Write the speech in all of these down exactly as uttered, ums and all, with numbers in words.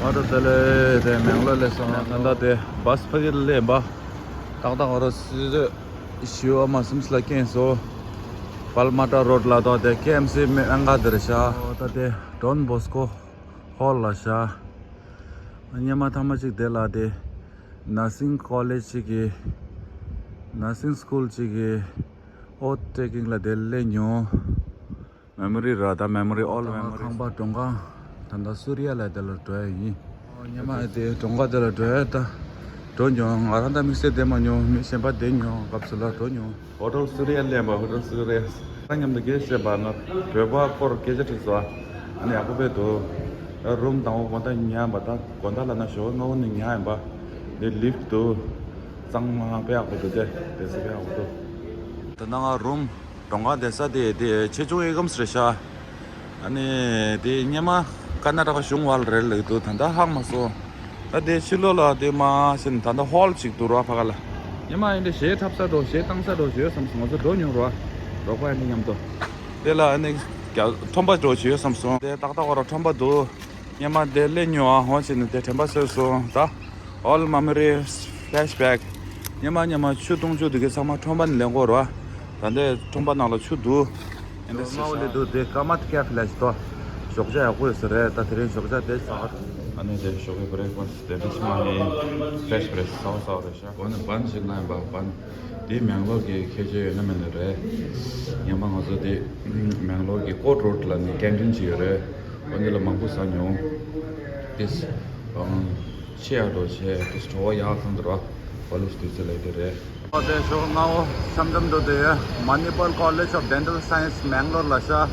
ཨོ་ཏོ་དེ་ལས་དེ་མེང་ལོར་ལས་སོང་ན་ད་ལྟ་དེ་བཱས་ཕ་གི་ལས་འབའ། ཏག་ཏག་ཨོ་རོ་སི་ཞུ་བ་མ་སིམ་སི་ལ་ཀེན་སོ། པལ་མ་ཏྲ་རོད་ལ་ད་དེ་ཀེ་ཨེམ་སི་མེ་ཨང་ག་དེར་ཤ། ད་དེ་ཌོན་བོ་སྐོ་ཧོལ་ལ་ཤ། སྙེ་མ་ཐ་མ་ཅིག་དེ་ལ་དེ་ནར་སིང་ཀོ་ལེཇ་ཅིག་གི་ནར་སིང་སྐུལ་ཅིག་གི་ཨོ་ཊེ་ཀིང་ལ་དེ་ལས་ཉོ། མེ་མོ་རི་ར་ད་མེ་མོ་རི་ཨོལ་མེ་མོ་རི། ཁང་པ་གྲོང་ཁང་ད་ལྟ་སུ་རི་ཡ་ལ་དེ་ལ་འགྲོ་ཡ་ཡིན། ཨོ་སྙེ་མ་དེ་གྲོང་ཁང་དེ་ལ་འགྲོ་ཡ་ད་འགྲོ་མྱོང་། ང་རང་ད་དམིགས་བསལ་བསྡད་མ་མྱོང་། མི་གཞན་པ་བསྡད་མྱོང་། སྐབས་སུ་ལ་འགྲོ་མྱོང་། ཧོ་ཊེལ་སུ་རི་ཡ་ལེན་པ། ཧོ་ཊེལ་སུ་རི་ཡ་རང་མཉམ་དུ་སྐད་བཤད་པ་ང་བོད་པ་སྐོར་སྐད་ཆ་དྲིས་སོ། ཨ་ནི་ཡག་པོ་དཔེ་འདུག་རུམ་དང་པོ་དགོང་དག་ཉལ་བ་དང་དགོང་དག་ལ་ན་ཞོགས་སྔ་བོ་ནས་ཉལ་ཡིན་པ། འདི་ལིཕ་འདུག་གཙང་མ་དཔེ་ཡག་པོ་འདུག་དེ་དེ་ཚོ་དཔེ་ཡག་པོ་འདུག་ད་ལྟ་ང་རུམ་གྲོང་ཁ་བསྡད་ས་དེ་དེ་ཆེ་ཆུང་གཡས་གམ་རེད་ཤག་ཨ་ནི་དེ་སྙེ་མ་ཀར་ན་ཊ་ཀ་གཞུང་བར་རེད་ལབ་འདུག་ད་ལྟ་ཧ་གོ་མ་སོང་། ད་དེ་ཕྱི་ལོགས་ལ་དེ་མ་ཤེས་ན་ད་ལྟ་ཧོལ་ཅིག་འདུག་ར་ཕ་ག་ལ། སྙེ་མ་ཡིན་དེ་གཞས་འཁྲབ་ས་འགྲོ། གཞས་བཏང་ས་འགྲོ་ཞུས་བསམ་སོང་། ང་ཚོ་འགྲོ་མྱོང་ར་རོགས་པ་ཡིན་དེ་མཉམ་དུ། དེ་ལ་ཨ་ནི་རྒྱ་ཁྲོམ་པ་འགྲོ་ཞུས་བསམ་སོང་། དེ་ཏག་ཏག་བར་ཁྲོམ་པ་འདུག་སྙེ་མ་དེ་སླེབས་མྱོང་ཨ་ཧོན་བྱས་ནས་དེ་དྲན་པ་གསོས་སོང་། ད་all memories flashback། སྙེ་མ་སྙེ་མ་ཆུ་བཏུང་ཆུ་དེ་གའི་ཚང་མ་ཁྲོམ་པ་ནས་ལེན་དགོས་རེད་བ། ད་ལྟའི་ཁྲོམ་པ་ནང་ལ་ཆུ་འདུག་ཨེ་འདྲ་སེ་སྔ་བོ་ལས་འདུག་དེ་ཀ་མད་ཀེ་ཕེ་ལ་ཞིག་ཏོ། ཞོགས་ཇ་ཡག་པོ་ཡོད་ས་རེད། ད་དེ་རིང་ཞོགས་ཇ་དེ་ཟ། ཨ་ནི་དེ་ཞོགས་ཀའི་བྷི་རེག་ཕ་སི་ཊི་དེ་འདྲ་ཆུ་མ་ཡིན། ཕེ་རེ་ཤི་བྷི་རེ་ཤི་ཟ་བ་ཟ་བ་རེད་ཤག་འོ་ན་བན་ཞིག་ན་ཡིན་པ་བན། དེ་མེང་ལོར་གྱི་ཁྱད་ཆོས་ཡོད་ན་མེད་ན་རེད། ཡང་མ་ང་ཚོ་དེ་མེང་ལོར་གྱི་ཀོཊ་རོཌ་ལ་ནི་ཀེན་ཊིན་ཅིག་ཡོད་རེད། འོ་འདི་ལ་མང་པོ་ཟ་མྱོང་། དེ་ཆེ་ཡག་འགྲོ་ཆེ་དེ་བྲོ་བ་ཡག་ཁང་དུ་ར་ཀོ་ལེཇ་དུས་ཚོད་ལ་དེ་རེད། འོ་དེ་ཞོགས་སྔ་བོ་འཆམ་འཆམ་འགྲོ་དེ་Manipal College of Dental Science Mangalore ལ་ཤག་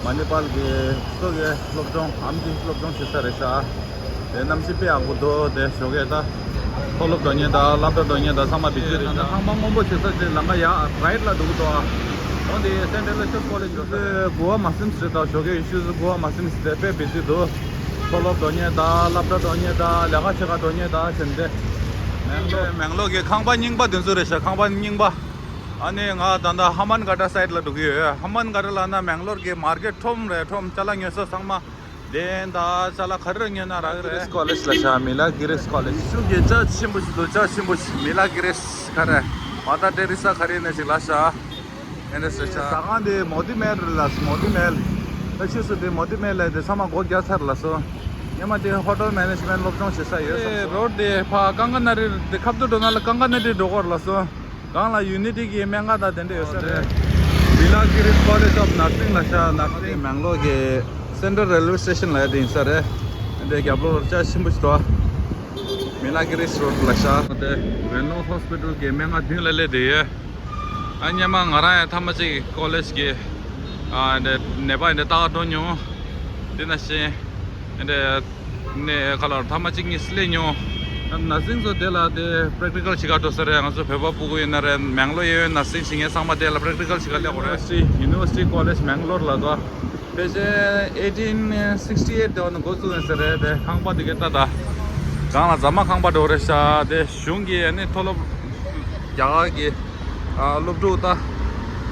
མ་ནི་པཱལ་གྱི་སོ་གའི་སློབ་སྦྱོང་ཨམ་ཆི་སློབ་སྦྱོང་བྱེད་ས་རེད་ཤག་དེ་གནམ་གཤིས་དཔེ་ཡག་པོ་འདུག་དེ་ཞོགས་ཀས་ད་མཐོ་སློབ་འགྲོ་མཁན་དང་སློབ་གྲྭ་འགྲོ་མཁན་དང་ཚང་མ་བི་ཛི་རེད་ཤག་ཁང་པ་སྔོན་པོ་བྱེད་ས་དེ་ལམ་ཁ་ཡར་རའིཊ་ལ་འགྲོ་གི་འདུག་ཨ། འོ་དེ་སེན་ཊར་ལ་ཤོབ་ཀོ་ལེཇ་འགྲོ་ས་རེད། གུ་བ་མ་ཟིན་ཟེར་ད་ཞོགས་ཀས་ཡེ་ཤུ་གུ་བ་མ་ཟིན་ཟེར་དཔེ་བི་ཛི་འདུག་མཐོ་སློབ་འགྲོ་མཁན་དང་སློབ་གྲྭ་འགྲོ་མཁན་དང་ལས་ཀ་བྱེད་ག་འགྲོ་མཁན་དང་བྱས་ནས་དེ། མེང་ལོ་མེང་ལོ་གི་ཁང་པ་རྙིང་པ་དེ་ཚོ་རེད་ཤག་ཁང་པ་རྙིང་པ། ཨ་ནི་ང་ད་ལྟ་ཧ་མན་ག་ཏྲ་སའིཌ་ལ་འགྲོ་གི་ཡོད། ཧ་མན་ག་ཏྲ་ལ་ན་མེང་ལོར་གྱི་མར་ཀེཊ་ཁྲོམ་རེད། ཁྲོམ་ཅ་ལག་ཉོ་ས་ཚང་མ་གདན་དང་ཅ་ལག་ག་རེ་རེ་ཉོ་ན་རག་གི་རེད། ཀོ་ལེཇ་ལ་ཤག་མི་ལ་གི་རིས་ཀོ་ལེཇ། ཤུགས་ཀྱི་ཅ་ཆེན་པོ་ཞིག་འདུག་ཅ་ཆེན་པོ་ཞིག་མི་ལ་གི་རིས་ག་རེ་མ་ད་ཏེ་རི་ས་ག་རེ་ནས་ཞིག་ལ་ཤག་ཨེ་འདྲ་ཟེར་ཤག་ཟ་ཁང་དེ་མོ་དི་མེལ་རེད་ལ་སོ། མོ་དི་མེལ། ད་ཕྱིས་སུ་དེ་མོ་དི་མེལ་ལ་དེ་ཚང་མ་སྒོ་རྒྱག་ཚར་ལ་སོ། སྔོན་མ་དེ་ཧོ་ཊེལ་མེ་ནེཇ་མེནཊ་སློབ་སྦྱོང་བྱེད་ས་ཡོད་ས་སོ། རོཌ་དེ་ཕ་ཀང་ཀ་ན་རི་དེ་ཁབ་ཏུ་འགྲོ་ན་ལ་ཀང་ཀ་ན་རི་འགྲོ་གོ་རེད་ལ་སོ། གང་ལ་ཡུ་ནི་ཊི་གི་སྨན་ཁང་དང་དེ་འདྲ་ཡོད་ས་རེད། མི་ལ་གི་རིས་ཀོ་ལེཇ་ཨོཕ་ནར་སིང་ལ་ཤག་ནར་སིང་མེང་ལོར་གྱི་སེན་ཊྲལ་རེལ་ཝེ་སི་ཊེ་ཤན་ལ་ཡ་དེ་ཡིན་ས་རེད། དེ་རྒྱབ་ལོགས་ལ་ཅ་ཆེན་པོ་ཞིག་འདུག་མི་ལ་གི་རིས་རོཌ་ལ་ཤག་དེ་ཝེན་ལོང་ཧོ་སི་པི་ཊལ་གྱི་སྨན་ཁང་མདུན་ལ་སླེབས་བསྡད་ཡོད། ཨ་སྔོན་མ་ང་རང་ཡང་ཐ་མ་གཅིག་ཀོ་ལེཇ་གི་ཨ་འདི་ནད་པ་འདི་ལྟ་ག་འགྲོ་མྱོང་། དེ་ནང་བཞིན་འདི་ནས་ཁ་ལོར་ཐ་མ་གཅིག་གཉིས་སླེབས་མྱོང་། ནར་སིང་ཚོ་དེ་ལ་དེ་པེ་རེག་ཊི་ཀལ་བྱེད་ག་འགྲོ་ས་རེད། ང་ཚོ་བོད་པ་སྤུ་གུ་ཡིན་ན་རེད། མེང་ལོར་ཡོད་ཡོད་ནར་སིང་བྱེད་མཁན་ཚང་མ་དེ་ལ་པེ་རེག་ཊི་ཀལ་བྱེད་ག་སླེབས་དགོས་རེད། ཡུ་ནི་ཝར་སི་ཊི་ཡུ་ནི་ཝར་སི་ཊི་ཀོ་ལེཇ་མེང་ལོར་ལ་དོ། ཕལ་ཆེར་eighteen sixty eight དེ་བ་ནས་འགོ་བཙུགས་ཡིན་ས་རེད། དེ་ཁང་པ་དེ་གའི་ལྟ་ད། གང་ལ་རྫ་མ་ཁང་པ་འགྲོ་རེད་ཤག་དེ་གཞུང་གི་ཨ་ནི་མཐོ་སློབ་རྒྱ་གར་གྱི་ཨ་སློབ་ཕྲུག་ད་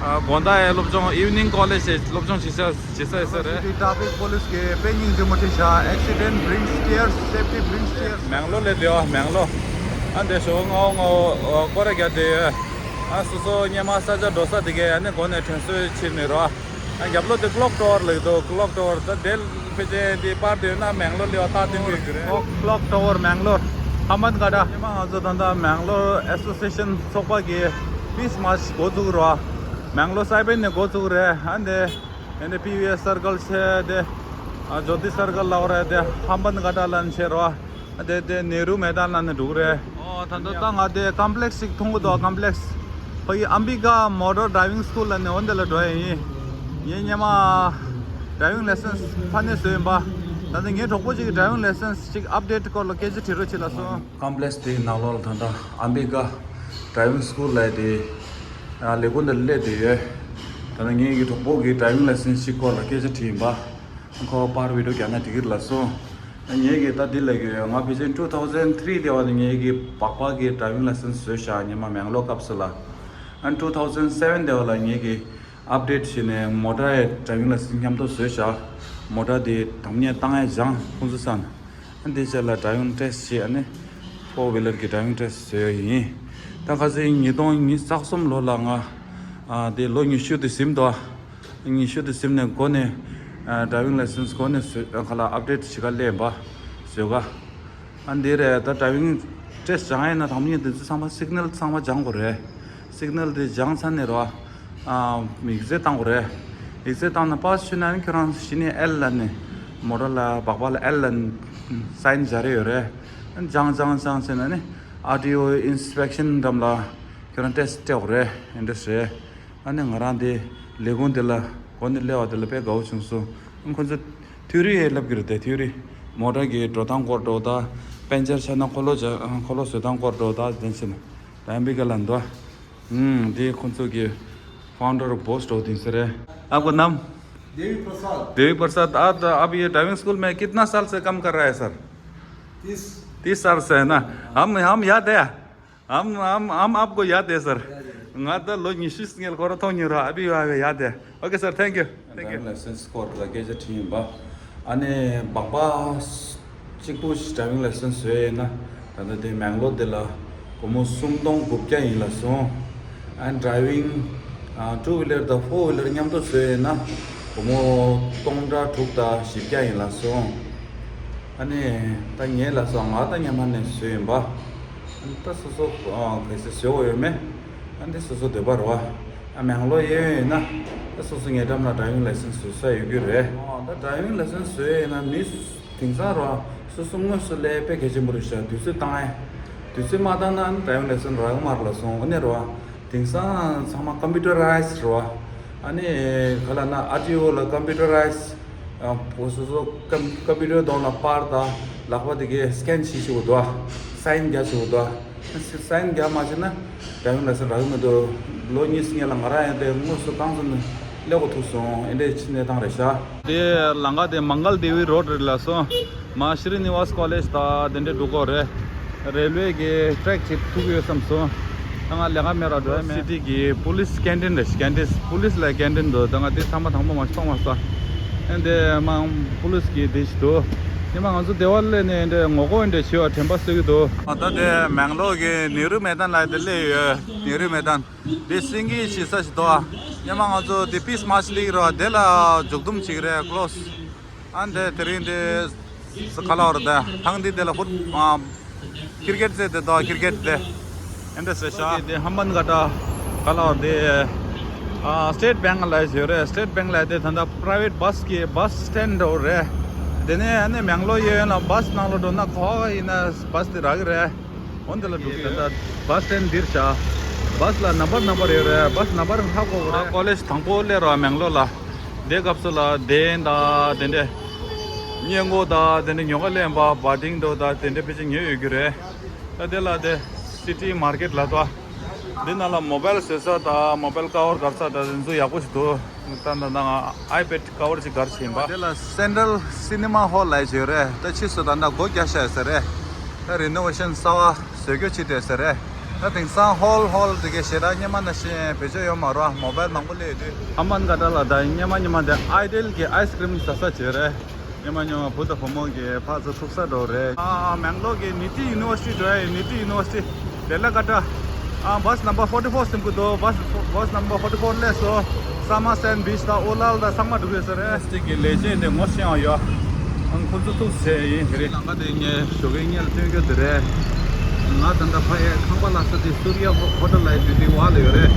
ཨ་དགོང་དག་ཡ་སློབ་སྦྱོང་ཨི་ཝི་ནིང་ཀོ་ལེཇ་ཞེས་སློབ་སྦྱོང་བྱེད་ས་བྱེད་ས་ཡིན་ས་རེད། ཊེ་ཕིག་པོ་ལིས་ཀྱི་དཔེ་སྙིང་རྗེ་མོ་བྲིས་ཤག Accident brings tears, safety brings cheers. མེང་ལོར་ལས་བདེ་བ་མེང་ལོར། ཨ་འདི་ཞོགས་སྔ་བོ་སྔ་བོ་སྐོར་ར་རྒྱག་བསྡད་ཡོད། ཨ་སོ་སོ་སྔོན་མ་ས་ཆ་འགྲོ་ས་དེ་གའི་ཨ་ནི་སྒོ་ནས་དྲན་གསོ་བྱེད་ནས་རོ། ཨ་རྒྱབ་ལོགས་དེ་ཀློག་ཊ་ཝར་ལབ་ཀྱི་འདུག་ཀློག་ཊ་ཝར་ད་དེ་ཕལ་ཆེར་དེ་པར་དེ་ཡོད་ན་མེང་ལོར་ལས་བ་ཏག་ཏག་ཡོད་ཀྱི་རེད། ཀློག་ཀློག་ཊ་ཝར་མེང་ལོར་ཧ་མན་ག་ཏྲ། སྔོན་མ་ང་ཚོ་ད་ལྟ་མེང་ལོར་ཨེ་སོ་སི་ཨེ་ཤན་ཚོགས་པ་གི་པིས་མཱར་ཆི་འགོ་བཙུགས་རོ། མེང་ལོར་སའི་པན་ནས་འགོ་བཙུགས་རེད། ཨ་འདི་ཨ་འདི་པི་ཝི་ཨེས་སར་ཀལ་བྱས་དེ་ཨ་ཇོ་ཏི་སར་ཀལ་ལབ་རེད། དེ་ཧ་མན་ག་ཏྲ་ལ་བྱས་རོ། དེ་དེ་ནེ་རུ་མེ་དཱན་ལ་ནི་འགྲོ་གི་རེད། ཨོ་ད་ལྟ་ད་ང་དེ་ཀམ་པི་ལེགས་ཤིག་མཐོང་གི་འདུག་ཀམ་པི་ལེགས། ཕ་གི་ཨམ་བི་ཀ་མོ་ཊར་ཌ་རའི་ཝིང་སི་ཀུལ་ལ་ནི་འོ་འདི་ལ་འགྲོ་ཡ་ཡིན། ངས་སྔོན་མ་ཌ་རའི་ཝིང་ལའི་སེན་སི་ཕ་ནས་བཟོས་ཡིན་པ། ད་ལྟ་ངའི་གྲོགས་པོ་གཅིག་གིས་ཌ་རའི་ཝིང་ལའི་སེན་སི་གཅིག་ཨབ་ཌེཊ་སྐོར་ལ་སྐད་ཆ་དྲི་རོགས་བྱེད་ལབ་སོང་། ཀམ་པི་ལེགས་དེའི་ནང་ལོགས་ལ་ད་ལྟ་ཨམ་བི་ཀ་ཌ་རའི་ཝིང་སི་ཀུལ་ལབ་དེ་ལས་ཁུངས་འདི་ལ་སླེབས་བསྡད་ཡོད། ད་ལྟ་ངའི་གི་གྲོགས་པོ་གིས་ཌ་རའི་ཝིང་ལའི་སེན་སི་གཅིག་སྐོར་ལ་སྐད་ཆ་དྲིས་ཡིན་པ། ཁོ་པར་བི་ཌི་ཡོ་རྒྱག་ན་འགྲིག་གི་རེད་ལབ་སོང་། ངས་ཀྱིས་ད་འདི་ལབ་ཀྱི་ཡོད། ང་ཕལ་ཆེར་two thousand three དེ་བ་ནས་ངས་ཀྱིས་སྦག་སྦག་གི་ཌ་རའི་ཝིང་ལའི་སེན་སི་བཟོས་བཞག་སྔོན་མ་མེང་ལོར་སྐབས་སུ་ལ། ཨ་two thousand seven དེ་བ་ལ་ངས་ཀྱིས་ཨབ་ཌེཊ་བྱས་ནས་མོ་ཊ་ཡི་ཌ་རའི་ཝིང་ལའི་སེན་སི་མཉམ་དུ་བཟོས་བཞག་མོ་ཊ་དེ་དམ་ཉེས་བཏང་ཡ་སྦྱངས་ཁོང་ཚོ་ས་ན། འདི་རྗེས་ལ་driving test བྱས་ནས་four wheeler གྱི་driving test བཟོས་ཡིན། ད་ཁ་སང་ཉིས་སྟོང་ཉི་ཤུ་རྩ་གསུམ་ལོ་ལ་ང་ཨ་དེ་ལོ་ཉི་ཤུ་དེ་ཟིན་འདུག་ཉི་ཤུ་དེ་ཟིན་ནས་འགོ་ནས་ཨ་driving license འགོ་ནས་བཟོས་ཁ་ལ་update བྱེད་ག་སླེབས་པ་བཟོས་ག་ཨ་འདི་རེད། ད་driving test སྦྱང་ཡིན་ན་དང་པོ་ཉིད་དེ་ཚོ་ཚང་མ་signal ཚང་མ་སྦྱང་དགོས་རེད། signal དེ་སྦྱངས་ཚར་ནས་རོ། ཨ་ཡིག་ཚད་བཏང་དགོས་རེད། ཡིག་ཚད་བཏང་ན་པཱ་སི་བྱུང་ན་ནི་ཁྱོད་རང་གཞི་ནས་ཨེལ་ལ་ནི་མོ་ཊ་ལ་སྦག་སྦག་ལ་ཨེལ་ལ་sign སྦྱར་ཡོད་རེད། སྦྱངས་སྦྱངས་སྦྱངས་བྱས་ན་ནི་ཨར་ཊི་ཨོ་inspection འགྲམ་ལ་ཁྱོད་རང་test སྤྲད་དགོས་རེད། ཨེ་འདྲ་རེད། ཨ་ནི་ང་རང་དེ་ལས་ཁུངས་དེ་ལ་གོ་ནས་སླེབས་པ་དེ་ལ་དཔེ་དགའ་བོ་བྱུང་སོང་། ཁོ་ཚོ་ཐིའོ་རི་ཡང་བསླབ་ཀྱི་རེད་དེ། ཐིའོ་རི་མོ་ཊ་གི་འགྲོ་སྟངས་སྐོར་འགྲོ་ད། པན་ཅར་ཆགས་ན་འཁོར་ལོ་འཁོར་ལོ་བཟོ་སྟངས་སྐོར་འགྲོ་ད། དེ་ཚོ་ནི་ད་ཡང་པི་ཀ་ལ་འདུག་ཨ། ཨུམ། འདི་ཁོ་ཚོ་གི founder boss འགྲོ་དེ་ཚོ་རེད། आपका नाम? देवी प्रसाद। देवी प्रसाद। आप, आप ये driving school में कितना साल से काम कर रहा है, सर? तीस। तीस साल से है ना? हम, हम याद है। हम, हम, हम आपको याद है, सर। याद है। ང་ད་ལོ་ཉི་ཤུ་སྔོན་ཁོ་རང་མཐོང་མྱོང་ར། अभी याद है। OK, sir, thank you। Thank you। Driving license སྐོར་ལ་སྐད་ཆ་དྲིས་ཡིན་པ། ཨ་ནི་སྦག་སྦག་གཅིག་པུ་driving license བཟོས་ཡིན་ན། ད་ལྟ་དེ་མེང་ལོར་དེ་ལ་སྒོར་མོ་སུམ་སྟོང་དགུ་བརྒྱ་ཡིན་ལབ་སོང་། ཨ་ནི་driving ཨ་two wheeler དང་four wheeler མཉམ་དུ་བཟོས་ཡིན་ན་སྒོར་མོ་སྟོང་ཕྲག་དྲུག་དང་བཞི་བརྒྱ་ཡིན་ལབ་སོང་། ཨ་ནི་ད་ངས་ལབ་སོང་། ང་ད་སྔོན་མ་ནས་བཟོས་ཡིན་པ། ཨ་ནི་ད་སོ་སོ་ཨ་གལ་སྲིད་བཟོ་འོས་ཡོད་མེད། ཨ་འདི་སོ་སོ་འདོད་པ་རེད་བ། ཨ་མེང་ལོར་ཡོད་ཡོད་ན་ཨ་སོ་སོ་ཉེ་འགྲམ་ལ་driving license བཟོ་ས་ཡོད་རྒྱུ་རེད། ཨ་ད་driving license བཟོ་ཡོད་ཡོད་ན་མི་དེང་སང་རེད་བ། སོ་སོ་དངོས་སུ་སླེབས་པའི་གལ་ཆེན་པོ་རེད་ཤག་དུས་ཚོད་བཏང་ཨེ། དུས་ཚོད་མ་བཏང་ན་ཨ་driving license རག་གི་མ་རེད་ལབ་སོང་། དངོས་གནས་རེད་བ། དེང་སང་ཚང་མ་computerized རེད་བ། ཨ་ནི་ག་ལབ་ན་ཨར་ཊི་ཨོ་ལ་computerized ཨ་སོ་སོ་ཀམ་ཀམ་པུ་ཊར་གདོང་ལ་པར་དང་ལག་པ་དེ་གའི་scan བྱེད་ཆོག་གི་འདུག་ཨ། sign རྒྱག་ཆོག་གི་འདུག་ཨ། sign རྒྱག་མ་བྱས་ན་driving license རག་གི་མི་འདུག་ལོ་གཉིས་སྔོན་ལ་ང་རང་ཡང་དེ་དངོས་སུ་རྐང་བཙུགས་ནས་སླེབས་དགོས་ཐུག་སོང་། ཨེ་འདྲའི་ཕྱི་གནས་སྟངས་རེད་ཤག་དེ་ལམ་ཁ་དེ་Mangal Devi road རེད་ལབ་སོང་། མ་Srinivas College དང་དེ་འདྲའི་འགྲོ་གི་རེད། རེལ་ཝེ་གི་track ཅིག་ཐུག་ཡོད་བསམ་སོང་། ད་ང་ལས་ཀ་མེད་ར་འགྲོ་ཡ་མེད། སི་ཊི་གི་police canteen རེད། canteen police ལ་canteen འདུག་ད་ང་དེ་ཚང་མ་དང་པོ་མ་གཏོང་མ་ས། ཨེ་འདི་མང་police གི་དེ་ཞིག་འདུག་ཉི་མ་ང་ཚོ་སྡེ་བ་སླེབས་ནས་ཨེ་འདི་ངོ་རྒོལ་ཨེ་འདི་བྱེད་པ་དྲན་པ་གསོས་ཀྱི་འདུག་ད་དེ་མེང་ལོར་གི་ནེ་རུ་མེ་ཏན་ལ་དེ་སླེབས་ཡོད། ནེ་རུ་མེ་ཏན་དེ་སེང་གེ་བྱེད་ས་ཞིག་འདུག་ཉི་མ་ང་ཚོ་དེ་Peace March སླེབས་རོགས་དེ་ལ་མཇུག་བསྡོམས་བྱེད་ཀྱི་རེད། close ཨ་འདི་དེ་རིང་དེ་ཁ་ལ་བར་དེ་ཐང་འདི་དེ་ལ་ཧུར་ཨ་cricket རྩེད་དེ་དོ་cricket དེ་ཨེ་འདྲ་ཟེར་ཤག་དེ་ཧམ་བན་ག་ཏ་ཁ་ལ་བར་དེ་ཨ་State Bank ལ་ཡོད་རེད། State Bank ལ་དེ་ད་ལྟ་private bus གི་bus stand འགྲོ་རེད། དེ་ནས་ཨ་ནི་མེང་ལོར་ཡོད་ཡོད་ལ་bus ནང་ལ་འགྲོ་ན་ག་པ་ཡིན་ན་bus དེ་རག་གི་རེད། འོན་ཏེ་ལ་འགྲོ་གི་ད་ལྟ་bus stand འདིར་བཞག bus ལ་number number ཡོད་རེད། bus number ཧ་གོ་གི་རེད། ཨ་college དང་པོ་སླེབས་རོགས་མེང་ལོར་ལ། དེ་སྐབས་སུ་ལ་གདན་དང་དེ་འདྲས་སྔས་མགོ་དང་དེ་འདྲས་ཉོ་ག་ལེན་པ་བ་ཏིང་འགྲོ་དང་དེ་འདྲས་ཕལ་ཆེར་ཉོས་ཡོད་རྒྱུ་རེད། ད་དེ་ལ་དེ་city market ལ་ཏོ། འདི་ནང་ལ་mobile བཟོ་ས་དང་mobile cover སྒར་ས་དང་དེ་ཚོ་ཡག་པོ་ཞིག་འདུག་ད་ད་ད་ང་iPad cover ཅིག་སྒར་བཞིན་པ། དེ་ལ་Central Cinema Hall ལ་བྱོས་རེད། ད་ཕྱིས་སུ་ད་ལྟ་སྒོ་རྒྱག་བཞག་ཡོད་ས་རེད། ད་renovation གསར་བ་བཟོ་རྒྱུ་བྱེད་བསྡད་ས་རེད། ད་དེང་སང་hall hall དེ་གའི་ཞེ་དྲག་སྔོན་མ་ནང་བཞིན་བེད་སྤྱོད་ཡོད་མ་རེད། mobile མང་པོ་སླེབས་དུས། ཧམ་བན་ག་ཏ་ལ་ད་སྔོན་མ་སྔོན་མ་དེ་Ideal གི་ice cream ཟ་ས་བྱོས་རེད། སྔོན་མ་སྔོན་མ་བུ་དང་བུ་མོ་གི་ཕར་ཚུར་ཐུག་ས་འགྲོ་རེད། ཨ་མེང་ལོར་གི་Niti University འགྲོ་ཡ་ཡིན། Niti University དེ་ལ་ག་ཏ་ཨ་bus number forty four ཟིན་གི་འདུག bus bus number forty four སླེབས་སོང་། Sama Sand Beach དང་Ulal དང་ཚང་མ་འགྲོ་གི་ཡོད་ས་རེད། གཅིག་གི་ལས་བྱེད་དེ་ངོ་ཤེས་ཡང་ཡོད། ཨང་ཁོ་ཚོ་ཐུག་ཚེ་ཡིན་དེ་རེད། ལམ་ཁ་དེ་ངས་ཞོགས་ཀས་ངས་ལ་སྟོན་རྒྱུ་དེ་རེད། ང་ད་ལྟ་ཕ་ཡས་ཁང་པ་ལ་ས་དེ་Surya Hotel ལ་ཡོད་དུས་དེ་བ་ལ་ཡོད་རེད།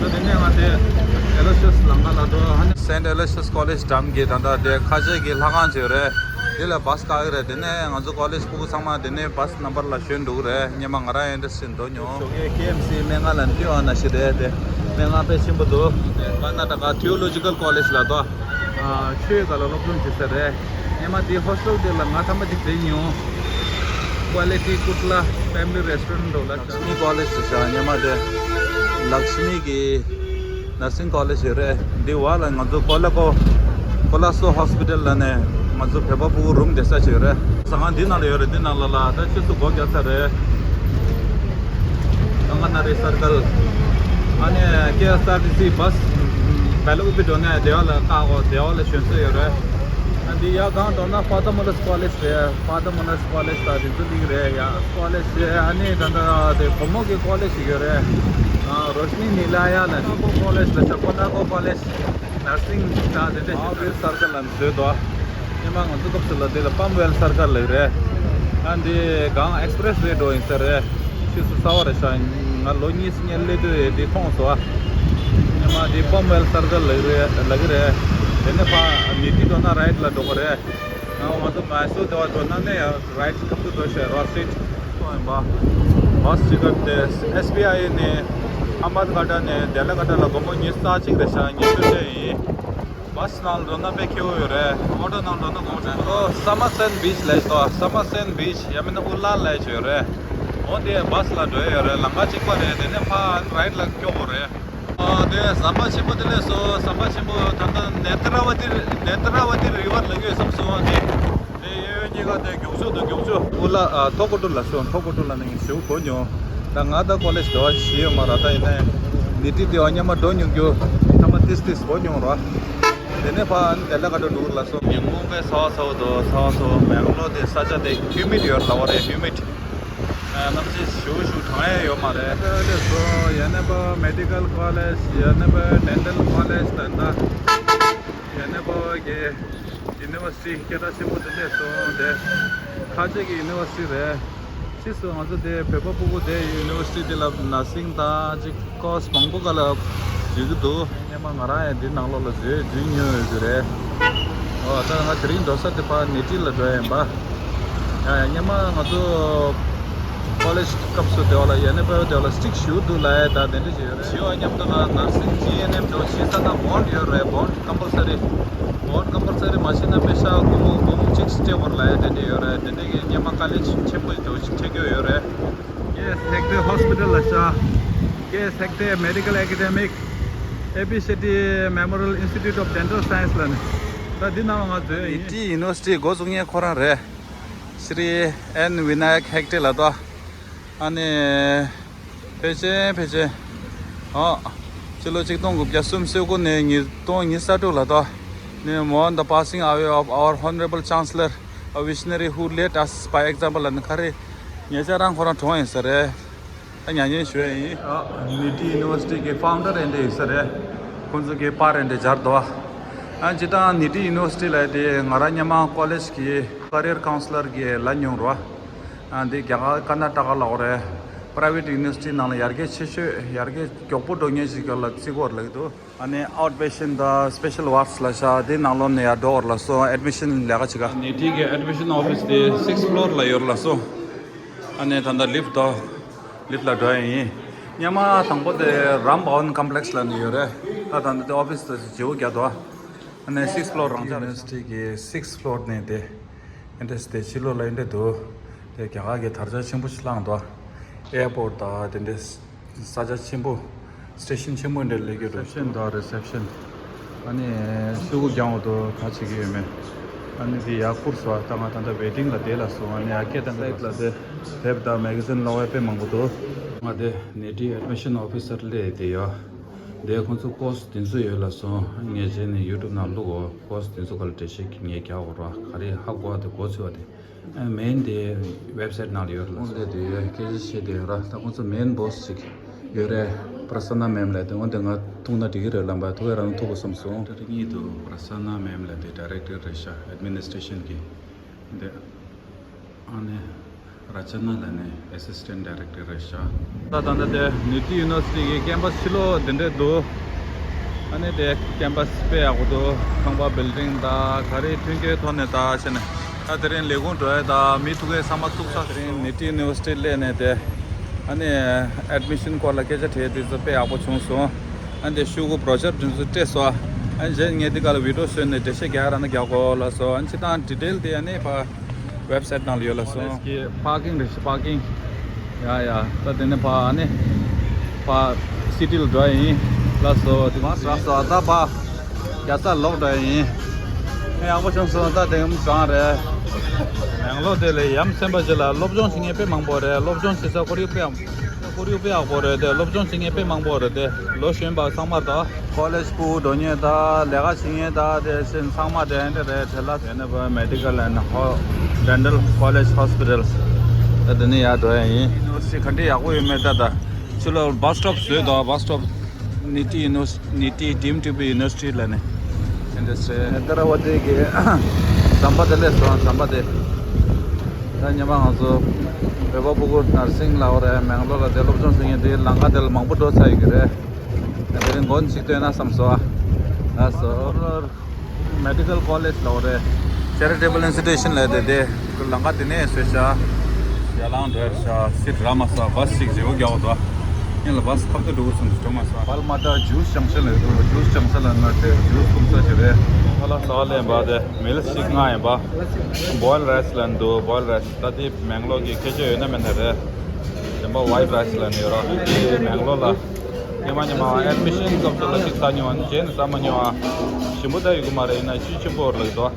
ད་དེ་ནས་ང་དེ་Aloysius ལམ་ཁ་ལ་འགྲོ། ཧ་ནི་Saint Aloysius College འགྲམ་གྱི་ད་ལྟ་དེ་ཁ་ཆེ་གི་ལྷ་ཁང་ཅིག་ཡོད་རེད། དེ་ལ་bus བཀག་གི་རེད། དེ་ནས་ང་ཚོ་college ཕྲུ་གུ་ཚང་མ་དེ་ནས་bus number ལ་ཞོན་འགྲོ་གི་རེད། སྔོན་མ་ང་རང་ཡང་འདྲ་ཞིག་འགྲོ་མྱོང་། ཞོགས་ཀས་K M C སྨན་ཁང་ལ་འདི་བ་ན་ཞིག་རེད་དེ། སྨན་ཁང་དཔེ་ཆེན་པོ་འདུག Karnataka Theological College ལ་དོ། ཨ་ཆོས་ག་ལ་སློབ་སྦྱོང་བྱེད་ས་རེད། སྔོན་མ་དེ་hostel དེ་ལ་ང་ཐ་མ་གཅིག་བསྡད་མྱོང་། Quality Kutla Family Restaurant འགྲོ་ལ། Lakshmi College ཟེར་བྱ་སྔོན་མ་དེ་Lakshmi གི་nursing college ཡོད་རེད། འདི་བ་ལ་ང་ཚོ་Kolako Kolaso Hospital ལ་ནས་ང་ཚོ་བོད་པ་ཕྲུ་གུ་རུམ་བསྡད་ས་ཅིག་ཡོད་རེད། ཟ་ཁང་འདི་ནང་ལ་ཡོད་རེད། འདི་ནང་ལ་ལ་ད་ཕྱིས་སུ་སྒོ་རྒྱག་ས་རེད། Anganwadi Circle ཨ་ནི་K S R T C bus Belagupeti འགྲོ་ནས་དེ་བ་ལ་བཀག་གོ། དེ་བ་ལ་ཞོན་ས་ཡོད་རེད། ཨ་འདི་ཡ་གང་འགྲོ་ན་ཕ་ཏ་མུ་ལ་སི་ཀོ་ལེཇ་རེད། ཕ་ཏ་མུ་ལ་སི་ཀོ་ལེཇ་ད་དེ་ཚོ་འདི་རེད། ཡ་ཀོ་ལེཇ་རེད། ཨ་ནི་ད་ལྟ་དེ་བུ་མོ་གི་ཀོ་ལེཇ་ཞིག་ཡོད་རེད། ཨ་རོ་ཤི་ནི་ནི་ལ་ཡ་ལ་ནི་ཀོ་ལེཇ་ལ་ཤ་ཀོ་ན་ཀོ་ཀོ་ལེཇ་ནར་སིང་ད་དེ་འདྲ་ཞིག་རེད། སར་ཀལ་ལ་བཟོས་འདུག་ཨ་ཉི་མ་ང་ཚོ་སྐབས་སུ་ལ་དེ་ལ་པམ་ཝེལ་སར་ཀལ་ལ་རེད། ཨ་འདི་གང་ཨེག་སི་པི་རེ་སི་ཝེ་འགྲོ་ཡིན་ས་རེད། ཕྱིས་སུ་གསར་པ་རེད་ཤག་ང་ལོ་གཉིས་སྔོན་སླེབས་དུས་དེ་མཐོང་སོང་ཨ། ཉི་མ་དེ་པམ་ཝེལ་སར་ཀལ་ལ་རེད་ལ་གི་རེད། དེ་ནས་ཕ་ནི་ཏི་འགྲོ་ན་རའིཊ་ལ་འགྲོ་གི་རེད། ང་ང་ཚོ་མའི་སོར་དེ་བ་འགྲོ་ན་ནས་རའིཊ་ཁ་ཐུག་འགྲོ་ཤེས་རོ་སི་ཊི་ཐོག་ཡིན་པ། བ་སི་ཊི་ཀེཊ་དེ་ཨེས་བི་ཨའི་ནས་ཨ་མ་ད་ཀ་ཊ་ནས་དེ་ལ་ཀ་ཊ་ལ་སྒོར་མོ་ཉི་ཤུ་རྩ་གཅིག་རེད་ཤག་ཉི་ཤུ་རྩ་གཅིག་ཡིན། བ་སི་ནང་འགྲོ་ན་དཔེ་ཁེ་པོ་ཡོད་རེད། ཨོ་ཊོ་ནང་འགྲོ་ན་གོང་ཆེན་པོ། ཨོ་ས་མ་སན་བིཆ་ལས་དོ། ས་མ་སན་བིཆ་ཡང་མིན་ན་ཨུ་ལ་ལས་བྱོས་རེད། འོ་དེ་བ་སི་ལ་འགྲོ་ཡ་ཡོད་རེད། ལམ་ཁ་གཅིག་པ་རེད། དེ་ནས་ཕ་རའིཊ་ལ་སྐྱོ་དགོས་རེད། ཨོ་དེ་ཟམ་པ་ཆེན་པོ་དེ་ལས་སོ། ཟམ་པ་ཆེན་པོ་ད་ལྟ་ནེ་ཏྲ་ཝ་ཏི་ནེ་ཏྲ་ཝ་ཏི་རི་ཝར་ལ་ཡོད་བསམ་སོང་ཨ་ནི། དེ་གཡས་གཡོན་གཉིས་ཀ་དེ་མགྱོགས་ཤོས་དང་མགྱོགས་ཤོས། ཨུ་ལ་ཨ་ཐོ་ཀོ་ཏུ་ལ་སོ། ཐོ་ཀོ་ཏུ་ལ་ནས་ཞུ་གོ་མྱོང་། ད་ང་ད་ཀོ་ལེཇ་དེ་བ་ཞིག་ཡོད་མ་ར། ད་ཡིན་ན་ནི་ཏི་དེ་བ་ཉི་མ་འགྲོ་མྱོང་རྒྱུ་ཐ་མ་ཏིས་ཏིས་གོ་མྱོང་ར། དེ་ནས་ཕ་ཨ་ནི་དེ་ལ་ཀ་ཏོ་ཌུར་ལ་སོ། ཉིན་གུང་པའི་ཚ་བ་ཚ་བོ་དོ། ཚ་བ་ཚ་བོ། མེག་ལོར་དེ་ས་ཆ་དེ་ཧིའུ་མིཌ་ཡོད་ལ་བ་རེད། ཧིའུ་མིཌ། གནམ་གཤིས་ཞུ་ཞུ་གྲང་ཡ་ཡོད་མ་རེད། དེ་ལས་སོ་ཡ་ནས་པ་མེ་ཌི་ཀལ་ཀོ་ལེཇ། ཡ་ནས་པ་ཌེན་ཊལ་ཀོ་ལེཇ། ད་ད་ཡ་ནས་པ་གི་ཡུ་ནི་ཝར་སི་ཊི་སྐད་གྲགས་ཆེན་པོ་དེ་འདྲས་སོང་དེ་ཁ་ཆེ་གི་ཡུ་ནི་ཝར་སི་ཊི་རེད། ཕྱིས་སུ་ང་ཚོ་དེ་བོད་པ་ཕྲུ་གུ་དེ་ཡུ་ནི་ཝར་སི་ཊི་དེ་ལ་ནར་སིང་དང་ཅིག་ཀོར་སི་མང་པོ་ག་ལ་འཛུལ་གི་འདུག་སྔོན་མ་ང་རང་ཡང་འདི་ནང་ལོགས་ལ་འཛུལ་འཛུལ་མྱོང་ཡོད་ཀྱི་རེད། ཨོ་ད་ང་དེ་རིང་འགྲོ་ས་དེ་ཕར་ནེ་ཊི་ལ་འགྲོ་ཡ་ཡིན་པ། ཡ་ཡ་སྔོན་མ་ང་ཚོ་ཀོ་ལེཇ་སྐབས་སུ་དེ་བ་ལ་ཡ་ནས་པ་དེ་བ་ལ་སི་ཊིག་ཞུ་འདུག་ལ་ཡ། ད་དེ་འདྲ་ཞིག་ཡོད་རེད། བྱེད་པ་མཉམ་དུ་ལ་ནར་སིང་ཇི་ཨེན་ཨེམ་འགྲོ་བྱེད་ས་ན་བོན་ཌི་ཡོད་རེད། བོན་ཌི་ཀམ་པལ་སར་རི། བོན་ཌི་ཀམ་པལ་སར་རི་མ་བྱེད་ན་པེ་ཤ་སྒོར་མོ་སྒོར་མོ་གཅིག་སྤྲད་དགོས་རེད་ལ་ཡ། དེ་འདྲ་ཡོད་རེད། དེ་འདྲ་གི་སྔོན་མ་དཀའ་ལས་ཆེན་པོ་འགྲོ་འཕྲད་ཀྱི་ཡོད་རེད། K S Hegde Hospital ལ་ཤ། K S Hegde Medical Academic, A P Shetty Memorial Institute of Dental Science ལ་ནི། ད་འདི་ནང་ང་འཛུལ་ཡིན། ནི་ཏི་ཡུ་ནི་ཝར་སི་ཊི་འགོ་བཙུགས་མཁན་ཁོ་རང་རེད། Shri N Vinayak Hegde ལ་དོ། ཨ་ནི་ཕལ་ཆེར་ཕལ་ཆེར་ཨ་ཕྱི་ལོ་ཆིག་སྟོང་དགུ་བརྒྱ་སུམ་ཅུ་སོ་དགུ་ནས་ཉིས་སྟོང་ཉི་ཤུ་རྩ་དྲུག་ལ་དོ། ནི་mourn the passing away of our Honorable Chancellor, a visionary who led us by example ལ་ནི་ག་རེ། ཉེ་ཆར་རང་ཁོ་རང་གྲོངས་ཡིན་ས་རེད། ད་མྱ་ངན་ཞུ་ཡ་ཡིན། ཨ་ནི་ཏི་ཡུ་ནི་ཝར་སི་ཊི་གི་ཕའུན་ཌར་ཨེ་འདྲ་ཡིན་ས་རེད། ཁོང་ཚོ་གི་པར་ཨེ་འདྲ་སྦྱར་འདུག་ཨ་སྤྱིར་བཏང་ནི་ཏི་ཡུ་ནི་ཝར་སི་ཊི་ལ་དེ་ང་རང་སྔོན་མ་ཀོ་ལེཇ་གི་ཀེ་རི་ཡར་ཀའུན་སི་ལར་གི་ལ་མྱོང་རོ། ཨ་འདི་རྒྱ་གར་ཀར་ནཱ་ཊ་ཀ་ལ་འོ་རེད། པ་རའི་ཝེཊ་ཡུ་ནི་ཝར་སི་ཊི་ནང་ལ་ཡར་རྒྱས་ཆེ་ཤོས་ཡར་རྒྱས་མགྱོགས་པོ་འགྲོ་མཁན་ཞིག་ལ་བརྩི་དགོས་ལབ་ཀྱི་འདུག་ཨ་ནི་ཨའུཊ་པེ་ཤེན་ཊི་དང་སི་པེ་ཤལ་ཝཱརཌ་ལ་ཤ་དེ་ནང་ལོགས་ནས་ཡར་འགྲོ་བར་ལ་སོང་ཨེཌ་མི་ཤན་ལས་ཀ་བྱེད་ག་ནི་ཏི་གི་ཨེཌ་མི་ཤན་ཨོ་ཕི་སི་དེ་སིགས་ཕི་ལོར་ལ་ཡོད་ལ་སོང་། ཨ་ནི་ད་ལྟ་ལིཕ་ཊི་དང་ལིཕ་ཊི་ལ་འགྲོ་ཡ་ཡིན། སྔོན་མ་དང་པོ་དེ་རམ་བྷ་ཝན་ཀམ་པི་ལེགས་ལ་ནི་ཡོད་རེད། ད་ད་ལྟ་དེ་ཨོ་ཕི་སི་དེ་བརྗེ་པོ་རྒྱག་འདུག་ཨ་ནི་སིགས་ཕི་ལོར་རང་འཇགས་རེད། ཡུ་ནི་ཝར་སི་ཊི་གི་སིགས་ཕི་ལོར་ནས་དེ་ཨེ་འདྲས་དེ་ཕྱི་ལོགས་ལ་ཨེ་འདྲས་འདུག་དེ་རྒྱ་གར་གྱི་དར་ཆ་ཆེན་པོ་ཞིག་བསླངས་འདུག་ཨེར་པོརཊ་དང་དེ་འདྲས་ས་ཆ་ཆེན་པོ། སི་ཊེ་ཤན་ཆེན་པོ་འདྲ་སླེབས་ཀྱི་འདུག་རི་སེབ་ཤན་དང་རི་སེབ་ཤན། ཨ་ནི་ཤོག་གུ་རྒྱག་འོ་དོ་ག་བྱེད་ཀྱི་ཡོད་མེད། ཨ་ནི་དེ་ཡར་བསྐུར་སོང་། ད་ང་ད་ལྟ་ཝེ་ཊིང་ལ་བསྡད་ལ་སོང་། ཨ་ནི་ཡར་སྐད་བཏང་གི་ལ་དེ་དེབ་དང་མེ་ག་ཛིན་ཀློག་ཡ་དཔེ་མང་པོ་འདུག་ང་དེ་ནི་ཏི་ཨེཌ་མི་ཤན་ཨོ་ཕི་སར་སླེབས་བསྡད་ཡོད། དེ་ཁོང་ཚོ་ཀོར་སི་དེ་ཚོ་ཡོད་ལ་སོང་། ངས་བྱས་ནས་ཡུ་ཊུབ་ནང་བླུག་འོ། ཀོར་སི་དེ་ཚོ་ག་ལ་འགྲེལ་བཤད་ངས་རྒྱག་འོ་ར། ག་རེ་ཧ་གོ་བ་དེ་གོ་ཚུལ་བ་དེ། ཨ་མེན་དེ་ཝེབ་སའིཊ་ནང་ལ་ཡོད་རེད་ལ། འོ་དེ་དེ་སྐད་ཆ་བཤད་དེ་ཡོད་ར། ད་ཁོང་ཚོ་མེན་བོ་སི་ཅིག་ཡོད་རེད། པྲ་སན་ན་མེམ་ལབ་དེ། འོ་དེ་ང་ཐུག་ན་འགྲིག་གི་རེད་ལབ་པ། ཐུག་ཡ་རང་ཐུག་དགོས་བསམ་སོང་། དེ་རིང་གཉིས་འདུག་པྲ་སན་ན་མེམ་ལབ་དེ་ཌའི་རེག་ཊར་རེད་ཤག་ཨེཌ་མི་ནི་སི་ཊྲེ་ཤན་གི། འདི་ཨ་ནི་ར་ཅ་ན་ལབ་ནས་ཨེ་སི་སི་ཊེན་ཊི་ཌའི་རེག་ཊར་རེད་ཤག་ད་ད་ལྟ་དེ་ནི་ཏི་ཡུ་ནི་ཝར་སི་ཊི་གི་ཀེམ་པ་སི་ཕྱི་ལོགས་འདི་འདྲས་འདུག་ཨ་ནི་དེ་ཀེམ་པ་སི་དཔེ་ཡག་པོ་འདུག་ཁང་པ་བིལ་ཌིང་དང་ག་རེ་མཐུན་རྐྱེན་ཐོག་ནས་ད་བྱས་ནས། ད་དེ་རིང་ལས་ཁུངས་འགྲོ་ཡ་ད་མི་ཐུག་ཡ་ཚང་མ་བཙུགས་ཚར། དེ་རིང་ནི་ཏི་ཡུ་ནི་ཝར་སི་ཊི་སླེབས་ནས་དེ་ཨ་ནི་ཨེཌ་མི་ཤན་སྐོར་ལ་སྐད་ཆ་དྲིས་དེ་ཚོ་དཔེ་ཡག་པོ་བྱུང་སོང་། ཨ་ནི་དེ་ཤོག་གུ་བྲོ་ཤར་དེ་ཚོ་སྤྲད་སོང་། ཨ་ནི་རྗེས་ངས་འདི་ག་ལ་བི་ཌི་ཡོ་བཟོས་ནས་འགྲེལ་བཤད་རྒྱག་ར་ན་རྒྱག་གོ་ལ་སོང་། ཨ་ནི་སྤྱིར་བཏང་ཌི་ཊེལ་དེ་ཨ་ནི་ཕ་ཝེབ་སའིཊ་ནང་ལ་ཡོད་ལ་སོང་། ཀོ་ལེཇ་གི་པར་ཀིང་རེད་ཤག་པར་ཀིང་། ཡ་ཡ། ད་དེ་ནས་ཕ་ཨ་ནི་ཕ་སི་ཊི་ལ་འགྲོ་ཡ་ཡིན་ལ་སོང་། དེ་མ་སོང་སོང་ད་ཕ་རྒྱལ་ས་ལོག་འགྲོ་ཡ་ཡིན། ཨེ་ཡག་པོ་བྱུང་སོང་། ད་དེ་གམ་གང་རེད། མེང་ལོར་དེ་ལས་ཡ་མཚན་པ་ཅིག་ལ་སློབ་སྦྱོང་བྱེད་མཁན་དཔེ་མང་པོ་རེད། སློབ་སྦྱོང་བྱེད་ས་ཁོར་ཡུག་དཔེ་ཡག་ཁོར་ཡུག་དཔེ་ཡག་པོ་རེད་དེ། སློབ་སྦྱོང་བྱེད་མཁན་དཔེ་མང་པོ་རེད་དེ། ལོ་གཞོན་པ་ཚང་མ་དང་། ཀོ་ལེཇ་ཕྲུ་གུ་འགྲོ་མཁན་དང་། ལས་ཀ་བྱེད་མཁན་དང་། དེ་བཞིན་ཚང་མ་དེ་འདྲ་རེད། དེ་ལ་དེ་ནས་བ་མེ་ཌི་ཀལ་ཨེན་ཌི་ཧོ་ཌེན་ཊལ་ཀོ་ལེཇ་ཧོ་སི་པི་ཊལ་ད་དེ་ནས་ཡར་འགྲོ་ཡ་ཡིན། ཡུ་ནི་ཝར་སི་ཊི་ག་འདྲ་ཡག་པོ་ཡོད་མེད་ད་ད། ཕྱི་ལོགས་བྷ་སི་སི་ཊོབ་བཟོས་འདུག་བྷ་སི་སི་ཊོབ། ནི་ཊི་ཡུ་ནི་ཝར་སི་ཊི། ནི་ཊི། ཌིམ་ཌུ་པི་ཡུ་ནི་ཝར་སི་ཊི་ལབ་ནས། དེ་འདྲ་རེད། ཧེ་དར་བ་ཏི་གི་ཟམ་པ་དེ་སླེབས་སོང་། ཟམ་པ་དེ། ད་ཉི་མ་ང་ཚོ་བོད་པ་ཕྲུ་གུ་ནར་སིང་ལབ་པ་རེད། མེང་ལོར་ལ་དེ་སློབ་སྦྱོང་བྱེད་མཁན་དེ་ལམ་ཁ་དེ་ལ་མང་པོ་འགྲོ་ཚར་ཡོད་ཀྱི་རེད། དེ་རིང་མགོ་ནས་ཅིག་སྟོན་ན་བསམ་སོང་ཨ། ལགས་སོ། མེ་ཌི་ཀལ་ཀོ་ལེཇ་ལབ་པ་རེད། ཅེ་རི་ཊེ་བལ་ཨིན་སི་ཊི་ཊུ་ཤན་ལབ་དེ། དེ་ལམ་ཁ་དེ་ནས་བཟོས་ཤག་ཡར་ལངས་འགྲོ་ཡ་ཤག་སི་ཊི་རག་མ་སོང་། བྷ་སི་ཅིག་བརྗེ་པོ་རྒྱག་པ་འདུག་ཡིན་ལ་བྷ་སི་ཁ་ཐུག་འགྲོ་དགོས་སོང་། འགྲོ་མ་སོང་། བལ་མ་ཏ་ཇུས་ཇང་ཤན་ལབ་འདུག་ཇུས་ཇང་ཤན་ལབ་ན་དེ་ཇུས་སྐུམ་ས་ཅིག་རེད། ཁ་ལག་ཟ་ལེན་པ་དེ་མིལ་ཤེག་ལྔ་ཡིན་པ། བོའིལ་རའི་སི་ལབ་འདུག་བོའིལ་རའི་སི། ད་དེ་མེང་ལོར་གྱི་ཁྱད་ཆོས་ཡོད་ན་མེད་ན་རེད། གཞན་པ་ཝའིཊ་རའི་སི་ལབ་ནས་ཡོད་ར། དེ་མེང་ལོར་ལ་སྔོན་མ་སྔོན་མ་ཨེཌ་མི་ཤན་སྐབས་སུ་ལ་ཅིག་ཟ་མྱོང་བ། རྗེས་ནས་ཟ་མ་མྱོང་བ། ཞིམ་པོ་ད་ཡོད་གི་མ་རེད། ཡིན་ན་ཆུ་ཆེན་པོ་རེད་འདུག